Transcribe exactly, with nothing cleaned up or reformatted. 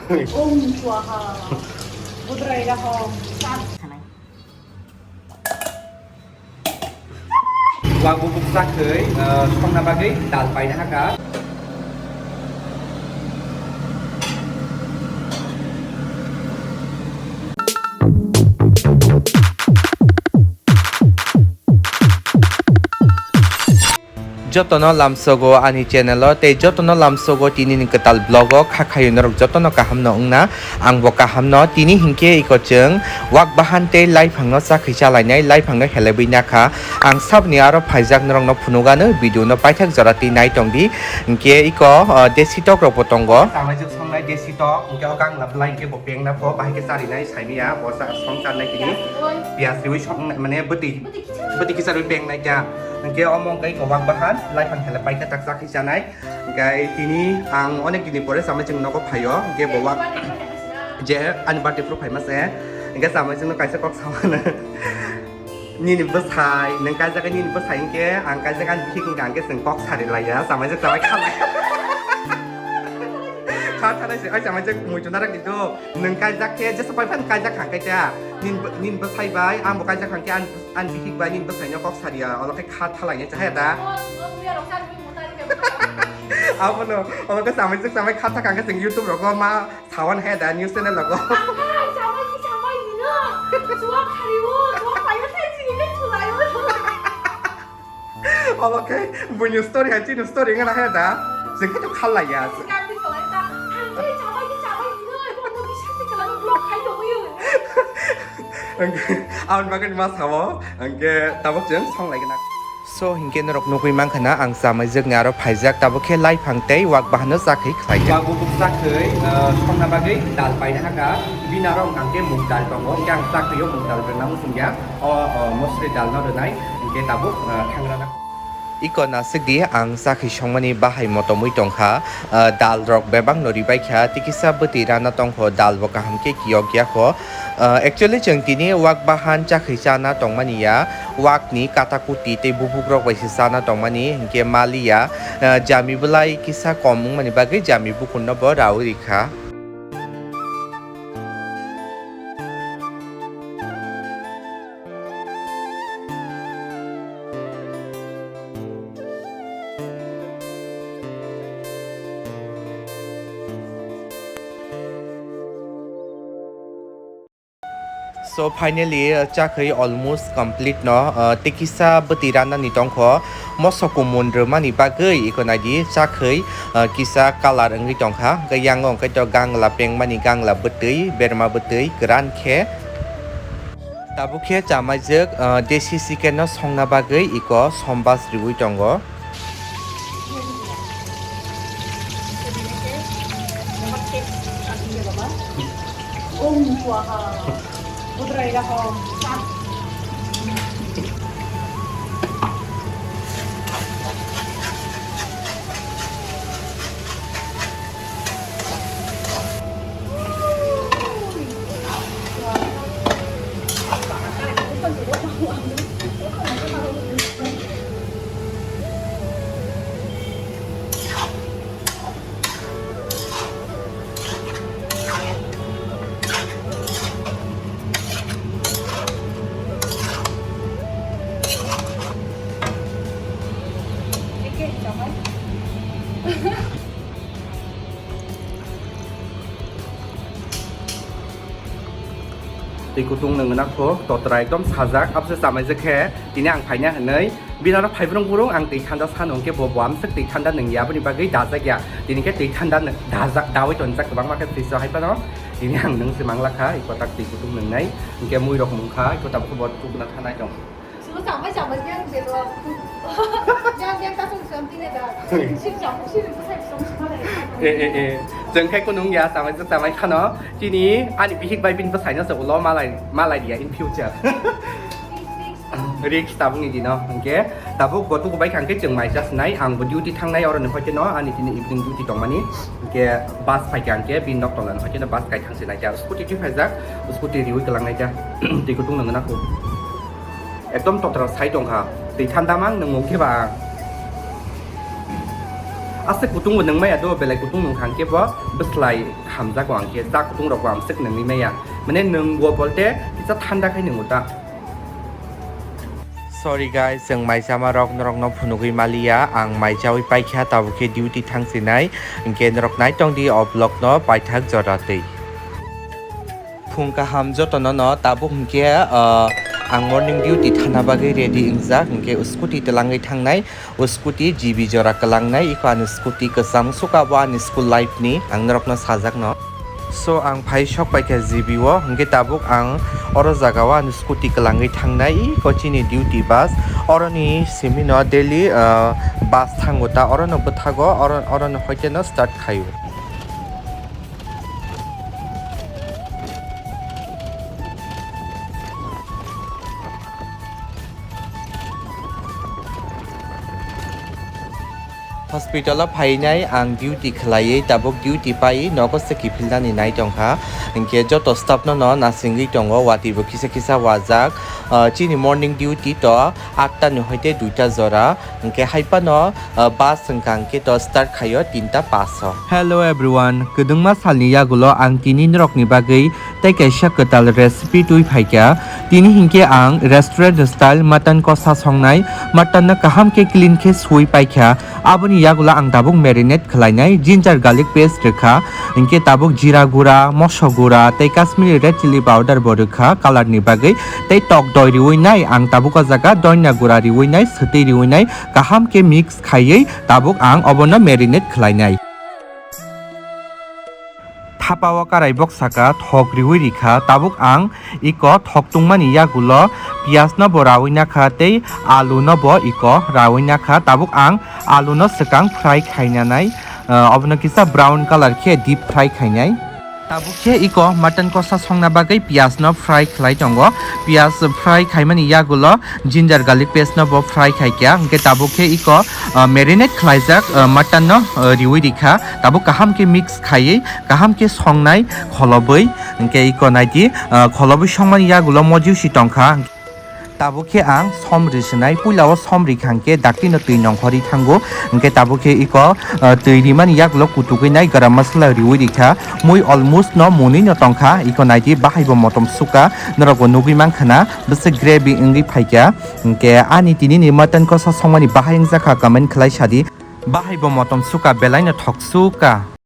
Om Swaha. Budrai Rahom. Wak bubuk chakhwi, eh, songna bagwi dal paina hakha. Jotono lamsogo ani channel o tei jotono lamsogo tini ni kwtal vlog o kha khayo norok jotono kaham no wngna. Ang bo kaham no tini hinkhe iko chwng wak bahan tei laiphang no chakhwi chalainai, laiphang no helebwi nakha. Ang sabni aro phaijak norok no phunugano video no paithak jora twi nai tongdi. Hinkhe iko, uh, desi tok rok bo tongo. Tamaijwk songnai desi tok, hinkhe o gangla bwlai hinkhe bo pengna pho, bahai khe charinai saimanya, bo cha-, song charnai tini. Piyaj riwi song, mane bwtwi, bwtwi kisa riwi pengnai kha. Hinkhe omo hinkhe iko wak bahan, laiphang helebwi khe tak chakhwi chanai. Hinkhe tini ang onek dini pore sama chwng nogo phaio, hinkhe bo wak je ani birthday phuru phaima se. Hinkhe sama chwngno kaisa kok samano. Nini bwsai, nwng kaijak nini bwsai hinkhe ang kaijak ani bihik hinkhe ang khe chwng kok sari laiya, sama chwng sama khalai. Kha thanai se, ai sama chwng muitu narak di do. Nwng kaijak khe jesa pai phan kaijak kha khe ta. Nin, nin bwsai bai, ang bo kaijak kha khe an, an bihik bai nin bwsai no kok saria, olo khe kha thalai ne chaya da. Abono, olo khe samai chwng samai kha thakha khe chwng YouTube rogo ma sawan he da news channel rogo. Samai ki samai ni no. Chuak khari o, chuak pai o, thai chini ne chulai o. Obo khe buini story hai chini story wngna he da. Chwng khe to khallaiya. Ang khe chabai khe chabai hino, ebo no bisakti kwlangwi vlog khai tongwi. Aboni bagwi ma sao, ang khe tabuk chwng song lai gana. So hinkhe norok nugwi mankha na ang chamaijwkni aro phaijak, tabuk khe laiphang tei wak bahano chakhwi khlaijak. Wak bubuk chakhwi, uh, songna bagwi dal paina hakha, bini aro ang khe mung dal tongo, hinkhe ang chakhwi o mung dal rwna muchungya. O, o, mosri dal no rwnai, hinkhe tabuk, ah, thangrana. Iko nasik di, ang chakhwi songmani bahai motomwi tongkha, ah, dal rok bebak no ribai kha, tikisa bwtwi rana tongkho, dal bo kaham khe kiyok ya kho. Ah, actually chwng tini wak bahan chakhwi chana tongmani ya, wak ni kata kuti tei bubuk rok bai se chana tongmani, hinkhe maliya, ah, jami bwlai kisa kom wngmani bagwi jami bukur no bo rawi rikha. So finally, uh, chakhwi almost complete no, uh, tei kisa bwtwi rana ni tongkho, mosok kumun rwmani bagwi iko naidi chakhwi, uh, kisa colour wngwi tongkha, hwnkhe yango hwnkhe to gangla pengmani gangla bwtwi, berma bwtwi kwran khe. Tabuk khe chamaijwk, ah, desi chicken no songna bagwi iko sombas riwi tongo. Twi kutung nwng gwnang kho, totra ekdom sajak, abse chamaijak khe tini ang phaina hinwi bini aro phaibrung burung ang twi thanda sano, hwnkhe bo bo amswk twi thanda nwngya, aboni bagwi dajak ya. Tini khe twi thanda nw-, dajak, dawi tonjak kwbangma khe fridge o hai phano. Tini ang nwng se mangla kha, iko tak twi kutung nwngnai, hwnkhe mui rok mung kha, iko tabuk khe bo tukna thanai tong. Sino chamai chamai yang bero. Yang yang ta song song tine da. Sing chamai sing ko sai song song. Eh, eh, eh. Chwng khai kunung ya, chamai se chamai khano. Tini ani bihik bai bini bwsaino se ulo malai, malai dia in future. Risk tabuk ni dino, hwnkhe tabuk bo tuku bai khang khe chwng mai just nai, ang bo duty thangnai oro ni hoi kheno ani tini evening duty tongmani, hwnkhe bus phai kha hwnkhe bini nok tola ni hoi kheno bus kai thang se nai kha, scooty twi phaijak, scooty riwi kwlang nai kha, twi kutung nang nako. Ekdom totra sai tong kha, twi thanda mang nwng mung khe ba. Aswk kutung bo nwng maya do, belai kutung nwng kha hwnkhe bo bwslai hamjago, ang khe cha kutung rok bo amswk nwngwi maya. Mane nwng bo bolte kisa thanda khai nwngo ta. Sorry guys, chwng mai chama rok norok no phunugwi maliya, ang mai chawi paikha, tabuk khe duty thang sinai, hwnkhe norok nai tong di o vlog no paithak jora twi. Phung kaham jotono no tabuk hwnkhe, ah, ang morning duty thana bagwi ready wngjak, hwnkhe scooty twlangwi thangnai, o scooty G B jora kwlangnai, iko ani scooty kwcham suka bo ani school life ni, ang norok no sajak no. So ang phai sok paikha G B o, hwnkhe tabuk ang oro jaga o ani scooty kwlangwi thangnai, iko chini duty bus, oroni simi no daily, ah, bus thango ta, oro no bwthago, oro, oro no hoite no start khaio. Hospital o phainai ang duty khwlaiwi, tabuk duty paiwi nogo se kiphilnani nai tongkha. Hinkhe joto staff no no nasingwi tongo, watwi bo kisa kisa wajak. Ah, chini morning duty to atta ni hoite duita jora. Hinkhe hai phano, ah, bus wngkha hinkhe to start khaio tinta pass o. Hello everyone, kwdwngma salni yagulo ang tini norokni bagwi tei kaisa kwtal recipe twi phaikha. Tini hinkhe ang restaurant style mutton kosa songnai. Mutton no kaham khe clean khe sui paikha. Aboni yagulo ang tabuk marinate khwlainai, ginger garlic paste rwkha, hinkhe tabuk jira gura, moso gura tei Kashmiri red chili powder bo rwkha color ni bagwi, tei tok doi riwi nai ang tabuk o jaga doina gura riwi nai, swtwi riwi nai, kaham khe mix khaiwi tabuk ang obono marinate khwlainai. Thapa o karai bok saka thok riwi rikha, tabuk ang iko thok tungmani yagulo piyaj no bo rawi nakha tei alu no bo iko rawi nakha, tabuk ang alu no swkang fry khainanai, ah, obono kisa brown color khe deep fry khainai. Tabuk khe iko mutton kosa songna bagwi piyaj no fry khlai tongo, piyaj fry khaimani yagulo ginger garlic paste no bo fry khaikha, hinkhe tabuk khe iko, ah, marinate khlaijak, ah, mutton no, ah, riwi rikha, tabuk kaham khe mix khaiwi kaham khe songnai kholobwi, hinkhe iko naidi, ah, kholobwi songmani yagulo mojiusi tongkha. Tabuk khe ang som ri swnai, puila o som rikha hinkhe dakti no twi nongkhorwi thango, hinkhe tabuk khe iko, ah, twi rimani yagulo kutugwi nai garam masala riwi rikha, mui almost no munui no tongkha, iko naidi bahai bo motom suka, norok bo nugwi mankha na. Bwswk gravy wngwi phaikha, hinkhe ani tini ni mutton kosa songmani bahai wngjakha comment khlai sadi. Bahai bo motom suka, belai no thok suka.